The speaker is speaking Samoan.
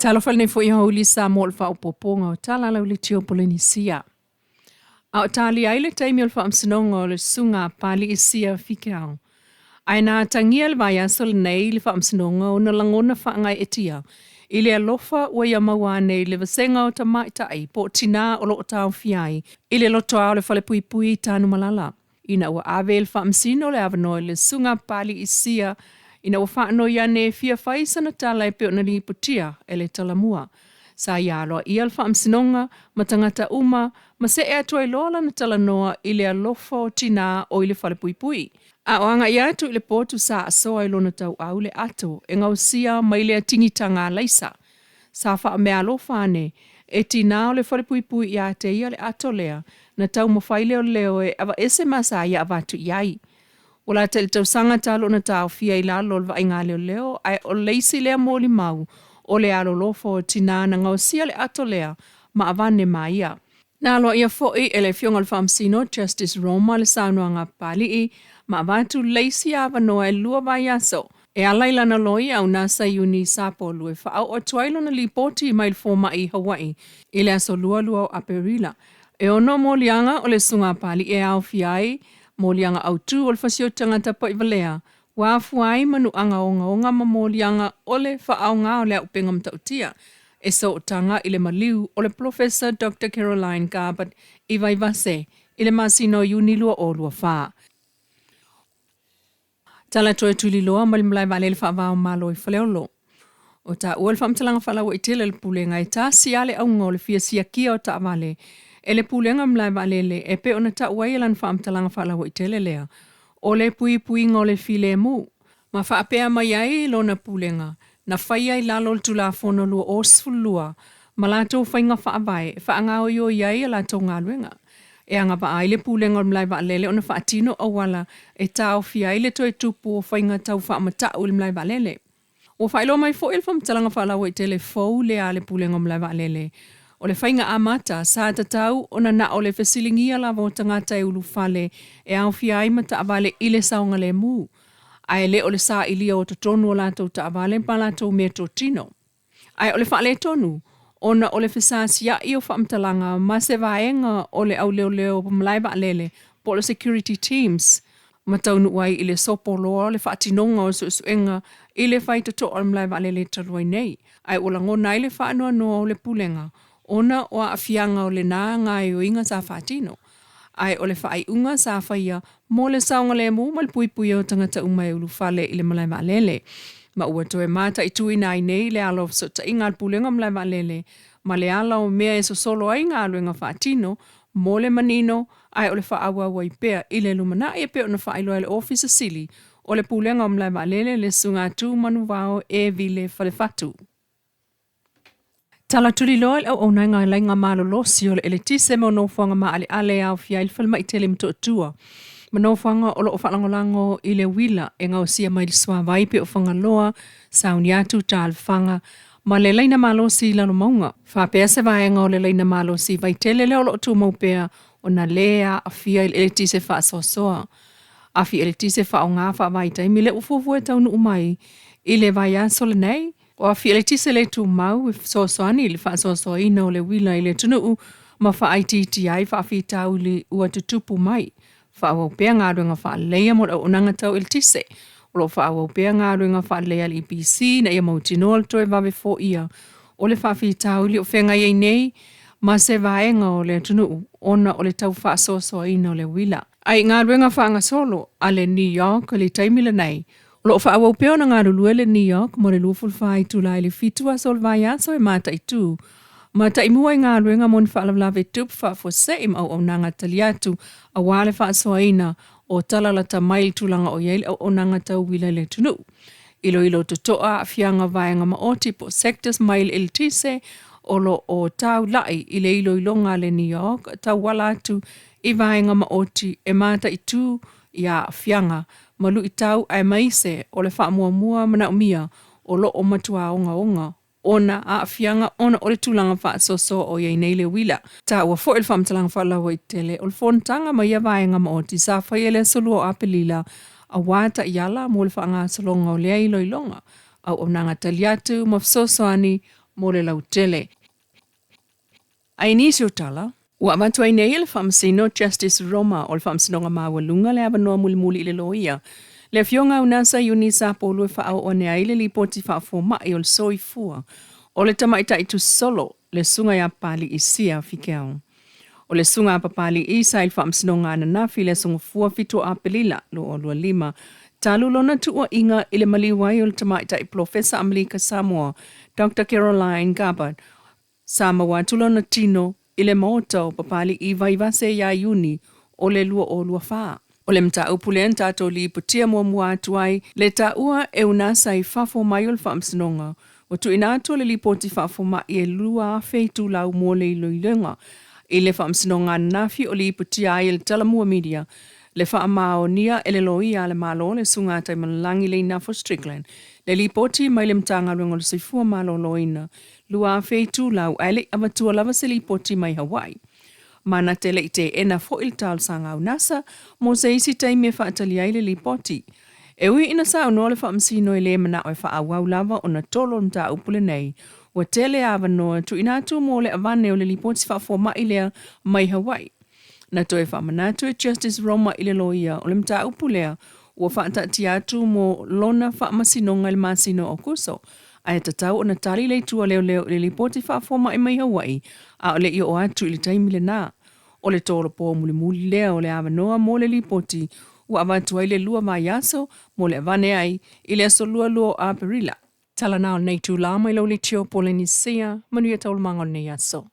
Talofa lenei foi aoauli Samoa o le faaopoopoga o tala lauleitio o Polenisia. A o talia ai le taimi o le faamasinoga o le Susuga a Papalii Sia Fikeao. Ae na atagia le vaiaso lenei i le faamasinoga ona lagona faagaeetia i le alofa ua ia maua ane i le vasega o tamaitai po o tinā o lo o taofia ai i le lotoa o le falepuipui i Tanumalala. Ina ua ave e le Faamasino le avanoa i le Susuga a Papalii Sia ina ua faanoi ane e fia fai sana tala e pei ona lipotia e le Talamua. Sa ia aloaia le Faamasinoga ma tagata uma ma see atu ai loa lana talanoa i le alofa o tinā o i le falepuipui. A o agai atu i le potu sa asoa i lona tauau le ato e gaosia mai le atigitaga alaisa. Sa faameaalofa ane e tinā o le falepuipui ia te ia le ato lea na taumafai leoleo e aveese ma sa ia avatu i ai. Ua lata i le tausaga talu ona taofia i lalo o le vaaiga a leoleo ae o le isi lea molimau o le alolofa o tinā na gaosia le ato lea ma avane ma ia. Na aloaia foi e le Afioga i le Faamasino Justice Roma le saunoaga a Papalii ma avatu le isi avanoa e 2 vaiaso e ala i lana loia Auna Saiuni Sapolu e faaoo atu ai lona lipoti mai le fomai i Hawaii i le aso 22 o Aperila. E 6 moliaga o le Susuga a Papalii e aofia ai moliaga autū o le fasioti tagata pa'ivalea ua afua ai manu'aga ogaoga ma moliaga o le faaaogā o le auupega matautia e sootaga i le maliu o le Polofesa Dr. Caroline Garbutt i Vaivase i le masina o Iuni 2024. Tala toe tuliloa mai le malae vaalele faava o Malo i Faleolo. O taua le faamatalaga faalauaitele a le Pulega e tasi lava le auga o le fia siakia o taavale e le Pulega o le Malae Vaalele e pei ona tau ai e lana faamatalaga faalauaitele lea o le puipuiga o le filemu. Ma faapea mai ai lona Pulega na faia i lalo o le Tulafono 2012 ma latou faiga faavae e faagaoioi ai a latou galuega. E agavaa ai le Pulega o le Malae Vaalele ona faatino auala e taofia ai le toe tupu o faiga tau faamata'u i le malae vaalele. Ua faailoa mai foi e le faamatalaga faalauaitele fou lea a le Pulega o Malae Vaalele, o le faiga amata sa tatau ona na o le fesiligia lava o tagata e ulufale e aofia ai ma taavale i le saogalemu, ae le o le sailia o totonu o latou taavale ma latou meatotino. Ae o le faaletonu, ona o le fesasia'i o faamatalaga ma se vaega o le au leoleo malae vaalele po o le security teams, ma taunuu ai i le sopo loa o le faatinoga o suesuega i le faitotoa o le malae vaalele talu ai nei. Ae ua lagona ai le faanoanoa o le Pulega ona o aafiaga o lena gaoioiga sa faatino. Ae o le faaiuga sa faia mo le saogalemu ma le puipuia o tagata uma e ulufale i le malae vaalele. Ma ua toe mataituina ai nei le ala o fesootaiga a le Pulega o Malae Vaalele ma le ala o mea e sosolo ai galuega faatino mo le manino ae o le faaauau ai pea i le lumanai e pei ona faailoa e le Ofisa Sili o le Pulega o Malae Vaalele le Susuga Tu Manuvao E Vile Falefatu. Tala tuliloa i le auaunaga laina malolosi o le eletise mo nofoaga maaleale e aofia ai le falemai tele i Motootua ma nofoaga o lo o faalagolago i le uila e gaosia mai le suavai pei o Fagaloa, Sauniatu, Talofaga ma le laina malosi i Lalomauga. Faapea se vaega o le laina malosi i Vaitele lea o lo o tumau pea ona lē aafia i le eletise faasoasoa. Afi eletise faaaoga faavaitaimi lea ua fuafua e taunuu mai i le vaiaso lenei. O afi eletise le tumau e fesoasoani i le faasoasoaina o le uila i le atunuu ma faaitiitia ai faafitauli ua tutupu mai. Faaauau pea galuega faaleleia mo le auaunaga tau eletise. O lo o faaauau pea galuega faaleleia a le EPC ina ia mautinoa le toe vave foia o le faafitauli o feagai ai nei ma se vaega o le atunuu ona o le tau faasoasoaina o le uila. Ae i galuega faagasolo a le NEOC i le taimi lenei, o lo o faaauau pea ona galulue le NEOC mo le 24 itula i le 7 aso o le vaiaso e mataitu ma taimua i galuega mo ni faalavelave tupu faafuasei ma auaunaga tali atu aua le faasoaina o tala lata mai i le tulaga o i ai le auaunaga tau uila i le atunuu. Iloilo totoa aafiaga vaega maoti po o sectors mai le eletise o lo o taula'i i le iloiloga a le NEOC tauala atu i vaega maoti e mataitu i aafiaga ma luitau aemaise o le faamuamua manaomia o lo o matua ogaoga ona aafiaga ona o le tulaga faasoasoa o i ai nei le uila. Taua foi le faamatalaga faalauaitele o le fonotaga ma ia vaega maoti sa faia i le aso 2 o Aperila aua taiala mo le faagasologa o lea iloiloga, auaunaga tali atu ma fesoasoani mo le lautele. Ae i nisi o tala, ua avatu ai nei e le Faamasino Justice Roma o le Faamasinoga Maualuga le avanoa mulimuli i le loia, le Afioga Unasa Iuni Sapolu e faaoo ane ai le lipoti faafomai o le soifua o le tamaitai tusolo, le Susuga ia Papali'i Sia Fikeau. O le Susuga a Papali'i sa i le Faamasinoga ananafi i le Aso Gafua 7 o Aperila 2025, talu lona tuuaiga i le maliu ai o le tamaitai Polofesa Amelika Samoa, Doctor Caroline Gabbard, Sa maua atu lona tino i le maota o Papali'i i Vaivase ia Iuni o le 2024. O le mataupu lea na tatou lipotia muamua atu ai le taua e unasa i fafo mai o le Faamasinoga, ua tuuina atu le lipoti faafomai e 2,000 itulau mo le iloiloga i le Faamasinoga ananafi o lipotia ai e le Talamua Media le faamaonia e le Loia a le Malo le Susuga a Taimalelagi Leinafo Strickland le lipoti mai le Matagaluega o le Soifua Maloloina 2,000 itulau ae le i avatua lava se lipoti mai Hawaii. Mana te le i teena foi le talosaga a UNASA mo se isi taimi e faatali ai le lipoti. E ui ina saunoa le Faamasino e le manao e faaauau lava ona tolo le mataupu lenei, ua tele avanoa tuuina atu mo le avane o le lipoti faafomai lea mai Hawaii. Na toe faamanatu e Justice Roma i le loia o le mataupu lea ua faataatia atu mo lona faamasinoga i le masina o Aokuso, ae tatau ona tali le itu a leoleo i le lipoti faafomai mai Hawaii a o le i oo atu i le taimi lena. O le tolopo mulimuli lea o le avanoa mo le lipoti ua avatu ai le lua vaiaso mo le avane ai i le aso 22 o Aperila. Tala na o lenei itula mai lau leitio Polenisia, manuia taualumaga o lenei aso.